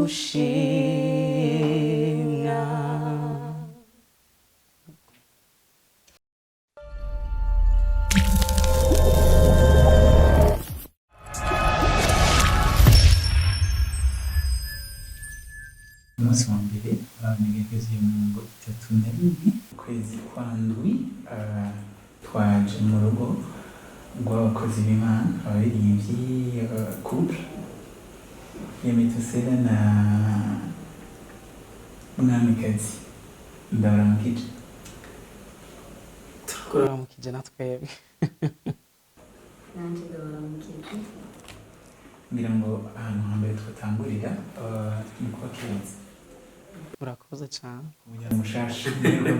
Gushimwa. Umunsi wa mbere nigeze 31 ukwezi kwa ndwi, twaje mu rugo rw'abakozi b'Imana, abaririmbyi, couple ya Metusela na Mwamikazi. Ndabaramukije. Turakuramukije na twebwe. Nanjye ndabaramukije. Ngira ngo ahantu hambere twatangurira ni kubakeza. Urakoze cyane. Mushasha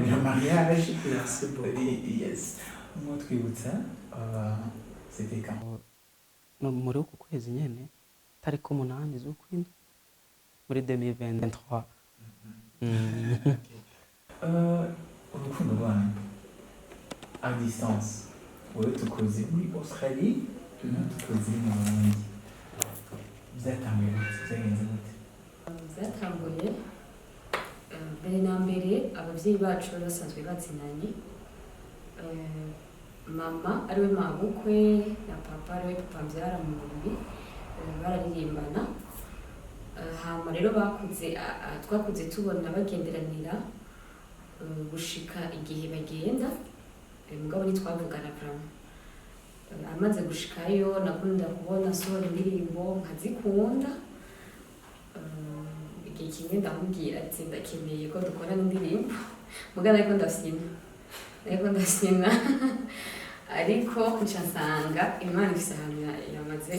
ya mariage. Merci beaucoup. Yes, mwotwibutsa, c'était quand? No, muri uku kwezi nyene, tariki 8 z'ukwindwi muri 2023. Urukundo rwanyu à distance, wewe tukuzi muri Australie, natwe tukuzi mu Burundi, byatanguye gute? Byagenze gute? Byatanguye, mbere na mbere ababyeyi bacu bari basanzwe bazinanye. Mama ariwe mabukwe na papa ariwe papa mbyara mu mubiri, bararirimbana. Hama rero bakuze, twakuze tubona bagenderanira, gushika igihe bagenda. Mugabo ntitwavugana vraiment. Amaze gushikayo nakunda kubona asohora indirimbo nkazikunda. Igihe kimwe ndamubwira ati ndakeneye ko dukorana indirimbo, mugabo ariko ndafyina, ariko nca nsanga Imana ifise ahantu yamaze,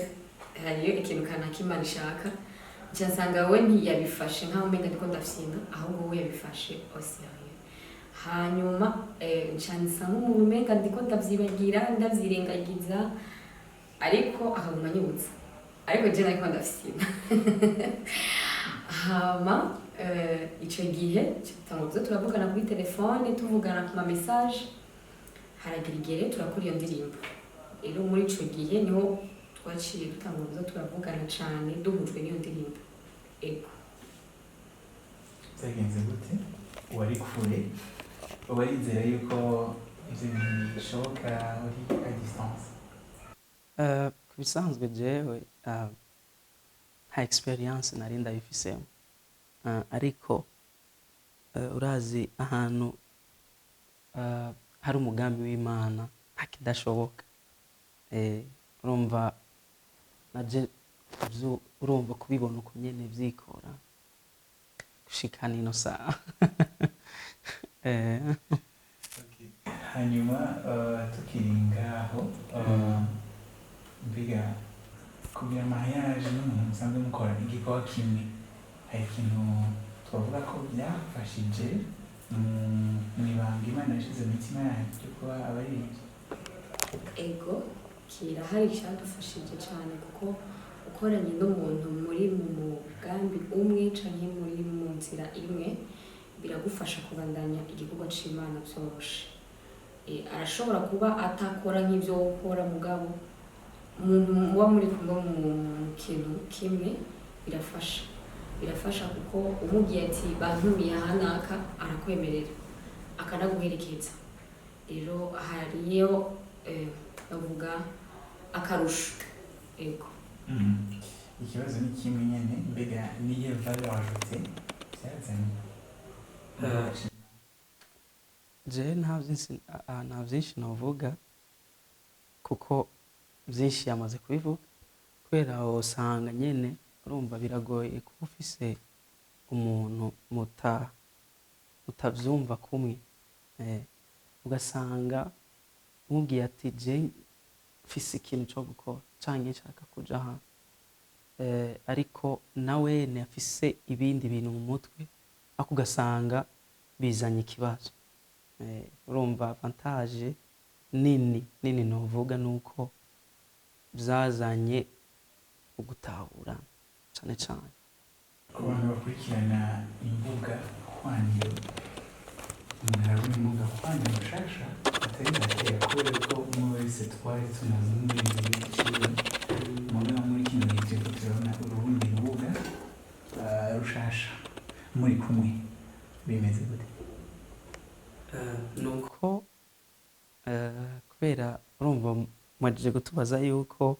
hariyo ikintu kanaka Imana ishaka. Nca nsanga we ntiyabifashe nkaho umenga ndiko ndafyina, ahubwo we yabifashe au sérieux. Hanyuma nca nsa nk'umuntu umenga ndiko ndavyibagira, ndavyirengagiza, ariko akaguma anyibutsa, ariko je nariko ndafyina. Hama ico gihe tutangura kuza turavugana kuri telefone, tuvugana ku ma message. Haragira igihe turakora iyo ndirimbo. Rero muri ico gihe niho twaciye dutangura kuza turavugana cane, duhujwe n'iyo ndirimbo, ego. Byagenze gute? Wari kure, warizera yuko ivyo bintu bishoboka uri à distance? Ku bisanzwe jewe nta experience nari ndabifisemo. Ariko urazi ahantu hari umugambi w'Imana nta kidashoboka. Urumva naje urumva kubibona uko nyene vyikora gushika nino saha. Hanyuma tukiri ngaho, mbega kugira mariage n'umuntu musanzwe mukora igikorwa kimwe, hari ikintu twavuga ko byafashije mu ibanga Imana yashize mu mitima yanyu ryo kuba abaririmbyi? Ego, kirahari cyadufashije cyane, kuko ukoranye n'umuntu muri mu mugambi umwe canke muri mu nzira imwe, biragufasha kubandanya igikorwa c'Imana vyoroshe. Arashobora kuba atakora nk'ivyo wowe ukora, mugabo umuntu muba muri kumwe mu kintu kimwe birafasha, kuko umubwiye ati bantumiye ahanaka, arakwemerera akanaguherekeza. Rero hariyo bavuga akarusho, ego. Ikibazo ni kimwe nyene: mbega niyo valeur ajoutée byazanye? Je nta vyinshi novuga, kuko vyinshi yamaze kubivuga, kubera usanga nyene urumva biragoye kuba ufise umuntu mutavyumva kumwe, ugasanga umubwiye ati je mfise ikintu co gukora canke nshaka kuja aha, ariko nawene afise ibindi bintu mu mutwe, ariko ugasanga bizanye ikibazo. Urumva avantage nini nini novuga nuko vyazanye ugutahura cane cane. Ku bantu bakurikirana imbuga hwaniro, umuntu arabona imbuga hwaniro nshasha atari gatera, kubera ko umwe wese twari tumaze nk'ibintu biciwe. Mugabo muri kino gihe turiko turabona urundi rubuga. Rushasha muri kumwe bimeze gute? Nuko kubera urumva mwajije kutubaza yuko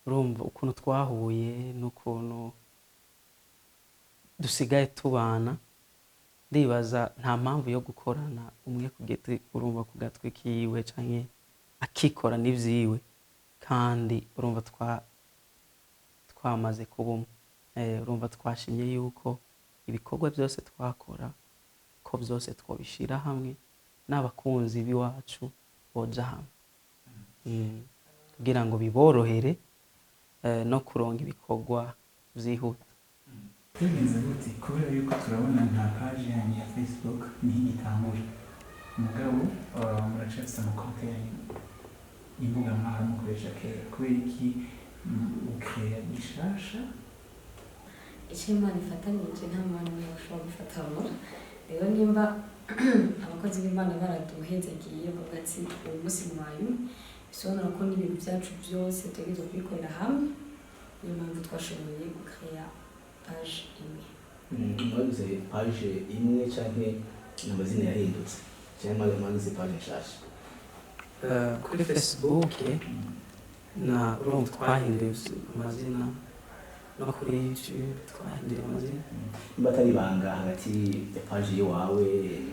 urumva ukuntu twahuye n'ukuntu dusigaye tubana, ndibaza nta mpamvu yo gukorana umwe ku giti, urumva, ku gatwi kiwe canke akikora n'ivyiwe, kandi urumva twamaze kuba umwe. Urumva twashimye yuko ibikorwa byose twakora ko byose twobishira hamwe n'abakunzi b'iwacu boja hamwe, kugira ngo biborohere no kuronga ibikorwa vyihuta. Bimeze gute? Kubera yuko turabona nka page yanyu ya Facebook niho igitangura, mugabo muracafise amakonti yanyu imbuga mwahora mukoresha kera. Kubera iki ukeya gishasha? Icyo Imana ifatanije nta mwana n'umwe ushobora gufatamo. Rero nimba abakozi b'Imana baraduhezagiye bavuga ati uyu munsi mubaye umwe, bisobanura ko n'ibintu byacu byose tutegerezwa kubikorera hamwe. Niyo mpamvu twashoboye gukeya page imwe. Mwagize page imwe canke amazina yahindutse, canke mwagize page nshasha? Kuri Facebook na urumva twahinduye amazina, no kuri YouTube twahinduye amazina. Nimba atari ibanga, hagati ya page y'iwawe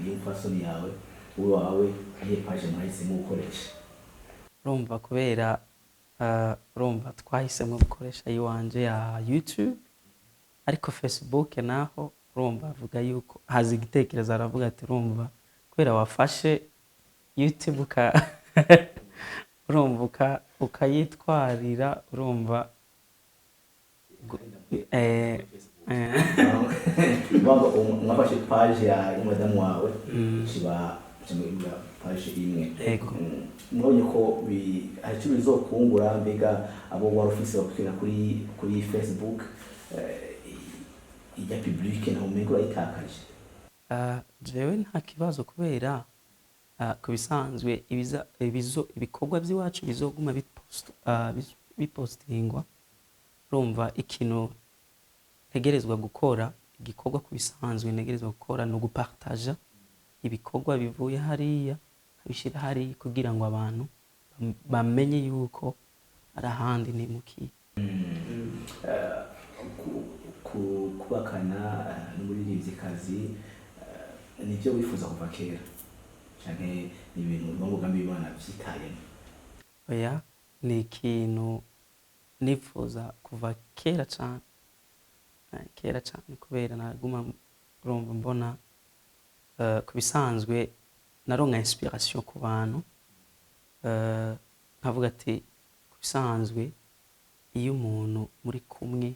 n'iy'umupfasoni yawe uwawe, niyo page mwahisemo gukoresha? Urumva kubera urumva twahisemo gukoresha iwanje ya YouTube, ariko Facebook naho urumva avuga yuko haza igitekerezo, aravuga ati urumva kubera wafashe YouTube urumva ukayitwarira urumva Mwafashe page ya y'umudamu wawe kiba kiba page imwe? Ego. Mwabonye ko hari icyo bizokungura? Mbega abo wari ufise bakurikira kuri Facebook, ijya public ntawe umenga urayitakaje? Jewe nta kibazo, kubera ku bisanzwe ibikorwa by'iwacu bizoguma bipostingwa. Urumva ikintu ntegerezwa gukora, igikorwa ku bisanzwe ntegerezwa gukora ni ugupartaja ibikorwa bivuye hariya nkabishyira hariya kugira ngo abantu bamenye yuko ari ahandi nimukiye. Kubakana n'umuririmvyikazi nivyo wifuza kuva kera, canke ni ibintu n'umugambi w'Imana vyitayemo? Oya, ni ikintu nifuza kuva kera cyane. Kera cyane, kubera naguma urumva mbona ku bisanzwe naronka inspiration ku bantu, nkavuga ati ku bisanzwe iyo umuntu muri kumwe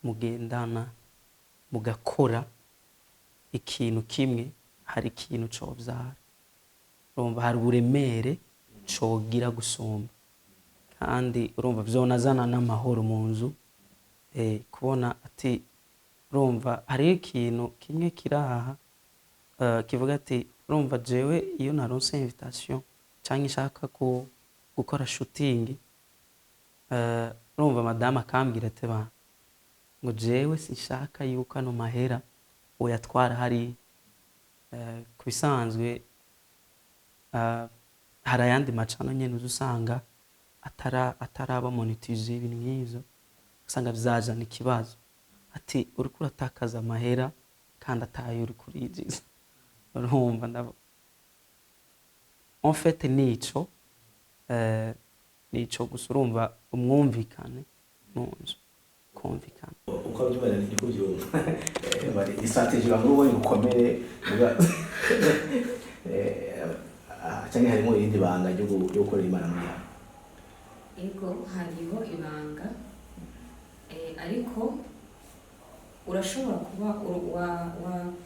mugendana mugakora ikintu kimwe, hari ikintu covyara, urumva hari uburemere cogira gusumba, kandi urumva vyonazana n'amahoro mu nzu. Kubona ati urumva hariho ikintu kimwe kiraha kivuga ati urumva jewe iyo naronse invitation canke nshaka gukora shooting, urumva madame akambwira ati ba ngo jewe sinshaka yuko ano mahera oyatwara hari. Ku bisanzwe hari ayandi macano nyene uza usanga ataraba monetize, ibintu nk'ivyo usanga vyazana ikibazo ati uriko uratakaza amahera kandi atayo uriko urinjiza. Urumva en fait nico gusa, urumva umwumvikane mu nzu, kumvikana. Uko abyumva ni kubyumva. Ni strategy bamwe ubonye ubukomere canke harimo irindi banga ryo gukorera Imana muri hamwe? Ego, hariho ibanga, ariko urashobora kuba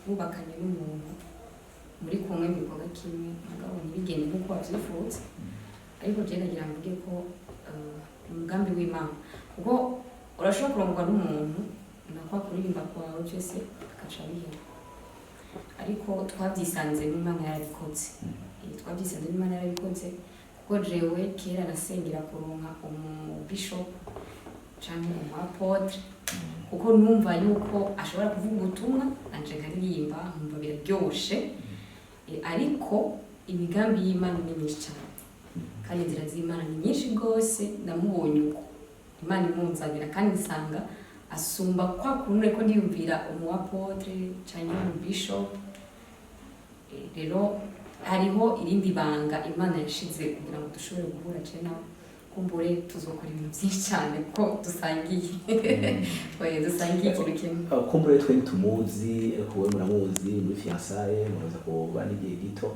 wubakanye n'umuntu muri kumwe mu gikorwa kimwe, mugabo ntibigende nk'uko wavyifuza. Ariko je nagira mvuge ko umugambi w'Imana, kuko urashobora kurongorwa n'umuntu nakwa kuririmba kwawe byose bikaca bihera, ariko twabyisanze n'Imana yarabikoze. Twabyisanze n'Imana yarabikoze, kuko jewe kera nasengera kuronka umubishop. Canke umu apôtre, kuko numva yuko ashobora kuvuga ubutumwa, nanje nkaririmba, nkumva biraryoshe. Ariko imigambi y'Imana ni myinshi cyane, kandi inzira z'Imana ni nyinshi rwose. Ndamubonye uko Imana imunzanira, kandi nsanga asumba kwa kuntu ko ndiyumvira umu apôtre canke umu bishop. Rero hariho irindi banga Imana yashize kugira ngo dushobore guhura je nawe. Kumbure tuzokora ibintu byinshi cyane kuko dusangiye, oya, dusangiye ikintu kimwe. Kumbure twe ntitumuzi, ariko wowe muramuzi muri fiançailles, muraza kuba n'igihe gito.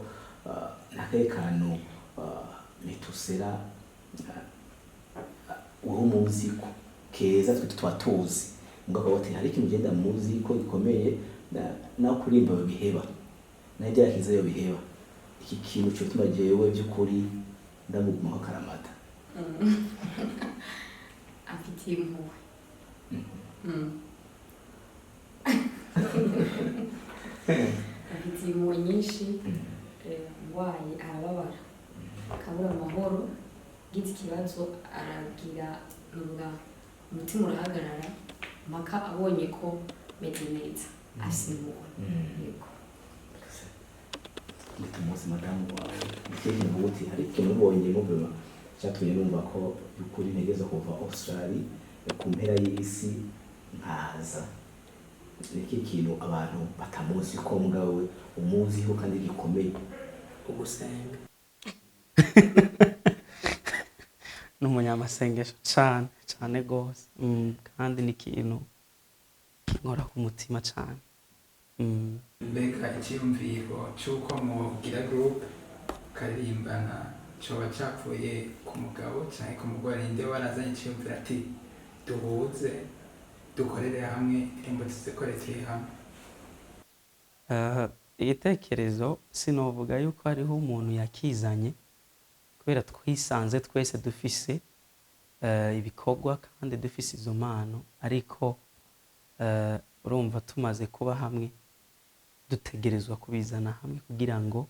Nakahe kantu Metusera wowe umuzi ko keza twe tuba tuzi, mugabo bati hari ikintu ugenda muzi ko gikomeye, naho kuririmba biheba, naho ibyakiza yo biheba, iki kintu cyo gutuma jewe by'ukuri ndamugumaho karamata? Afitiye impuhwe. Afitiye impuhwe nyinshi. Ngwaye arababara, akabura amahoro. Ngize ikibazo aragira, nuvuga umutima urahagarara mpaka abonye ko meze neza. Afise impuhwe, yego. Ntitumuzi madamu wawe, ikihe kintu uvuga uti hari ikintu ubonye mubima cyatumye numva ko by'ukuri ntegereza kuva Australia ku mpera y'isi nkaza? Ni ikihe kintu abantu batamuzi ko mugabo we umuziho kandi gikomeye? Ugusenga. Ni umunyamasengesho cyane cyane rwose. Kandi ni ikintu kinkora ku mutima cyane. Mbega icyiyumviro cy'uko mugira groupe karirimbana coba capfuye ku mugabo cyangwa ku mugore? Ninde warazanye icyiyumviro ati duhuze, dukorere hamwe, indirimbo tuzikore turi hamwe? Igitekerezo sinovuga yuko hariho umuntu yakizanye, kubera twisanze twese dufise ibikorwa kandi dufise izo mpano. Ariko urumva tumaze kuba hamwe, dutegerezwa kubizana hamwe kugira ngo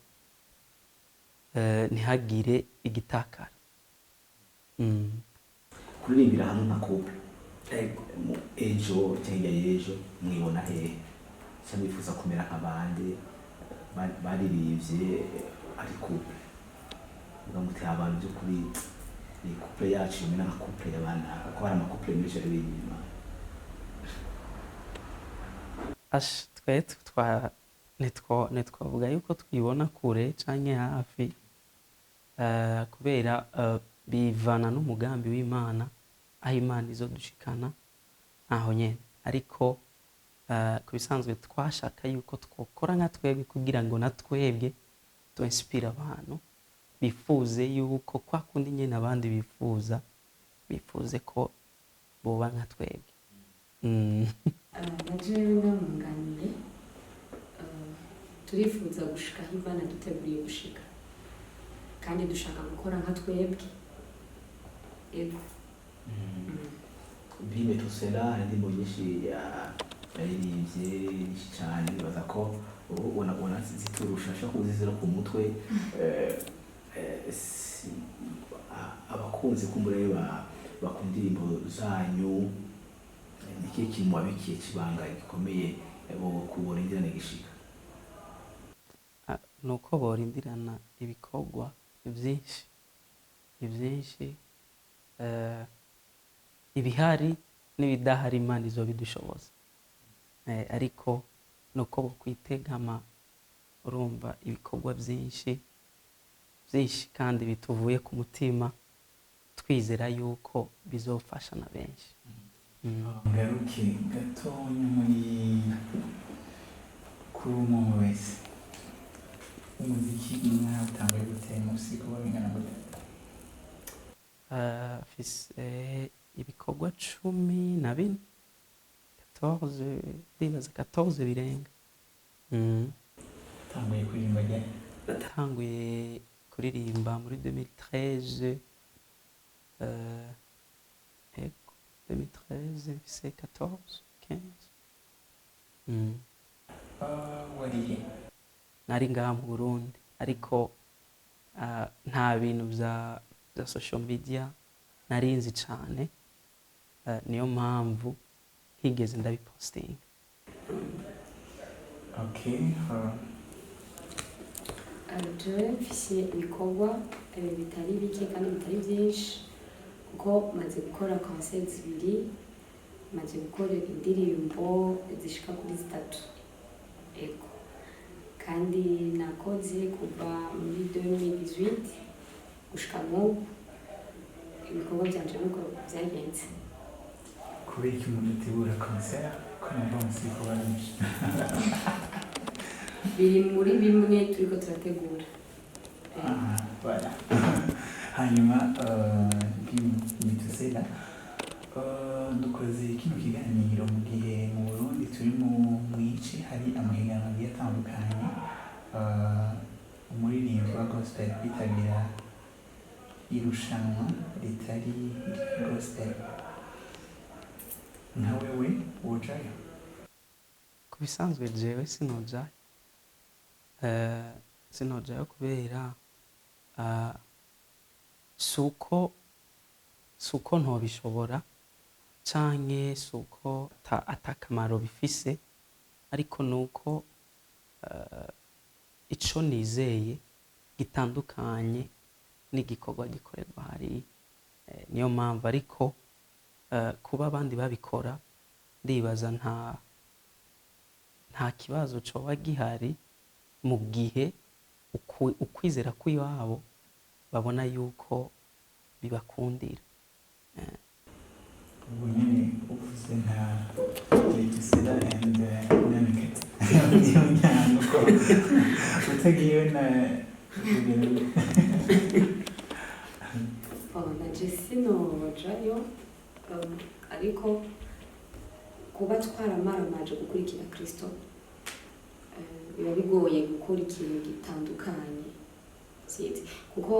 ntihagire igitakara. Kuririmbira hamwe nka couple ejo cyangwa ejo mwibona hehe, cyangwa mwifuza kumera nk'abandi baririmbye ari couple, muga muti abantu by'ukuri ni couple yacu imera nka couple y'abana, kuko hari ama couple menshi aririmba Imana? Ash, twe twa nitwavuga yuko twibona kure canke hafi, kubera bivana n'umugambi w'Imana, aho Imana izodushikana aho nyene. Ariko ku bisanzwe twashaka yuko twokora nka twebwe kugira ngo na twebwe tuinspire abantu bifuze yuko kwa kundi nyene abandi bifuza, bifuze ko boba nka twebwe. Na jewe ndamwunganiye. Turifuza gushika aho Imana duteguriye gushika, kandi dushaka gukora nka twebwe, yego. Bi Metusela, hari indirimbo nyinshi yaririmbye, nyinshi cyane, nibaza ko ubu ubona ziturusha, ashobora kuzizira ku mutwe. Abakunzi kumbure bakunda indirimbo zanyu, ni ikihe kintu wabikiye kibanga gikomeye bo kuborindirane gishika? Nuko borindirana ibikorwa byinshi, ibyinshi, ibihari n'ibidahari Imana izobidushoboza. Ariko nuko bokwitegama, urumva, ibikorwa byinshi byinshi kandi bituvuye ku mutima, twizera yuko bizofasha na benshi. Ngaruke gatonya muri kuri umwe wese, umuziki mwatanguye gute? Mufise ibikorwa bingana gute? Mfise ibikorwa 14, 14, ndibaza 14 birenga. Utanguye kuririmba ryari? Natanguye kuririmba muri 2013, ego, 2013, mfise 14, 15. Wariye? Nari ngaha mu Burundi, ariko nta bintu vya social media narinzi cane. Niyo mpamvu ntigeze ndabipostinga. Okay. Jewe mfise ibikorwa bitari bike kandi bitari byinshi, kuko maze gukora concert zibiri, maze gukora indirimbo zishika kuri zitatu. Ego, kandi nakoze kuva muri 2018 gushika n'ubu. Ibikorwa byanje nuko byagenze. Kubera iki umuntu ategura concert ko numva munsi ibikorwa byinshi? Biri muri bimwe turiko turategura. Ah, voilà. Hanyuma Metusela, dukoze kino kiganiro mu gihe mu Burundi turi mu mwici, hari amahiganwa agiye atandukanye. Umuririmbyi wa gospel kwitabira irushanwa ritari irya gospel, nka wewe wojayo? Ku bisanzwe jewe sinojayo. Sinojayo kubera suko ntobishobora canke suko atakamaro bifise, ariko nuko ico nizeye gitandukanye n'igikorwa gikorerwa hariya. Niyo mpamvu. Ariko kuba abandi babikora, ndibaza nta kibazo coba gihari mu gihe ukwizera kw'iwabo babona yuko bibakundira. Ubu nyine uvuze nka Metusela and Namiket umuryango ko utagiwe na urugero. Oh, naje sinojayo, ariko kuba twaramaramaje gukurikira Kristo, biba bigoye gukora ikintu gitandukanye. Sinzi, kuko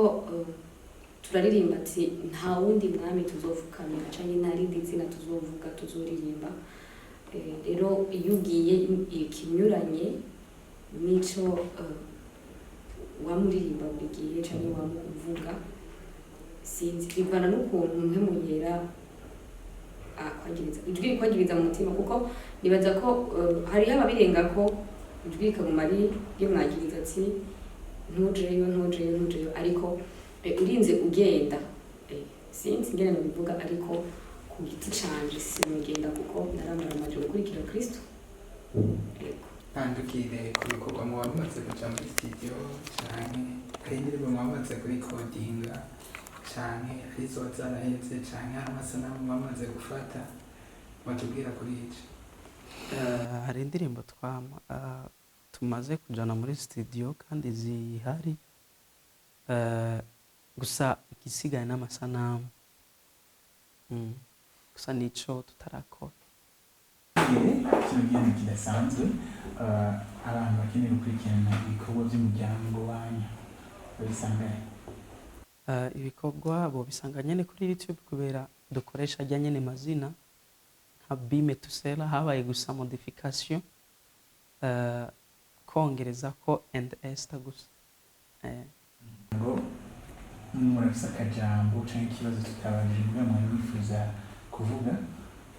turaririmba ati nta wundi mwami tuzofukamira canke nta rindi zina tuzovuga, tuzoririmba. Rero iyo ugiye ikinyuranye n'ico wamuririmba buri gihe canke wamuvuga, sinzi, bivana n'ukuntu mwe muyera akwagiriza ijwi rikwagiriza mu mutima, kuko nibaza ko hariho ababirenga ko ijwi rikaguma ari rimwagiriza ati ntujeyo, ntujeyo, ntujeyo. Ariko urinze ugenda, sinzi ingene nobivuga, ariko ku giti canje sinogenda kuko narambaramaje gukurikira Kristo. Yego. Ntandukire ku bikorwa muba mumaze kuja muri studio, canke hari indirimbo muba mumaze kurikodinga, canke hari izoba zaraheze, canke hari amasanamu muba mumaze gufata? Watubwira kuri ico. Hari indirimbo tumaze kujana muri studio kandi zihari. Gusa igisigaye n'amasanamu. Gusa nico tutarakora. Kino gihano kidasanzwe, abantu bakeneye gukurikirana ibikorwa by'umuryango wanyu babisanga he? Ibikorwa bobisanga nyene kuri YouTube, kubera dukoresha rya nyene mazina nka Bimetusela. Habaye gusa modification, kongereza ko and Esther gusa. Ngo murafise akajambo canke ikibazo tutabajije muga mwari mwifuza kuvuga?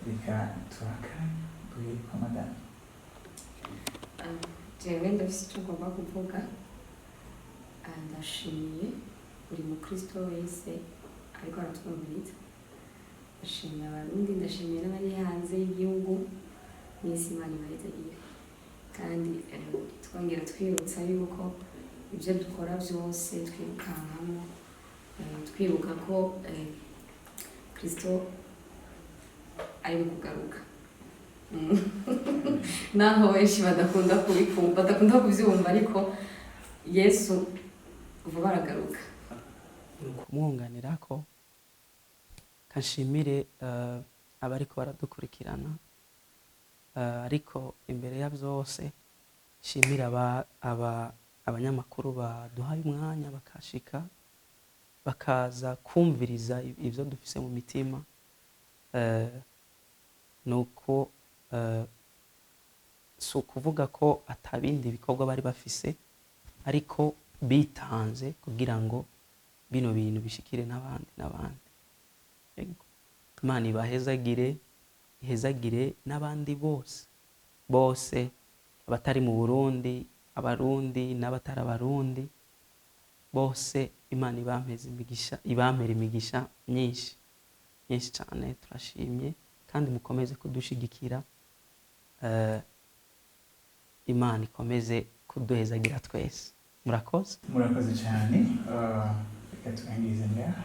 Reka tuhakanye, duhere kwa madame. Jewe ndafise icyo ngomba kuvuga. Ndashimiye buri mukristo wese ariko aratwumviriza, ndashimiye Abarundi, ndashimiye n'abari hanze y'igihugu mwese. Imana ibarizagire. Kandi twongera twibutsa yuko ibyo dukora byose twirukankamo, twibuka ko Kristo ari mu kugaruka. Naho benshi badakunda kubikumva, badakunda kubyumva, ariko Yesu vuba aragaruka. Ni ukumwunganirako. Kanshimire abariko baradukurikirana, ariko imbere ya byose nshimire abanyamakuru baduhaye umwanya bakashika bakaza kumviriza ivyo dufise mu mitima. Nuko si ukuvuga ko atabindi bikorwa bari bafise, ariko bitanze kugira ngo bino bintu bishikire n'abandi n'abandi. Yego. Imana ibahezagire, ihezagire n'abandi bose bose, abatari mu Burundi, Abarundi n'abatari Abarundi bose. Imana ibampeze imigisha, ibampere imigisha myinshi myinshi cyane. Turashimye kandi mukomeze kudushigikira. Imana ikomeze kuduhezagira twese. Murakoze. Murakoze cyane. Reka turangirize ngaha.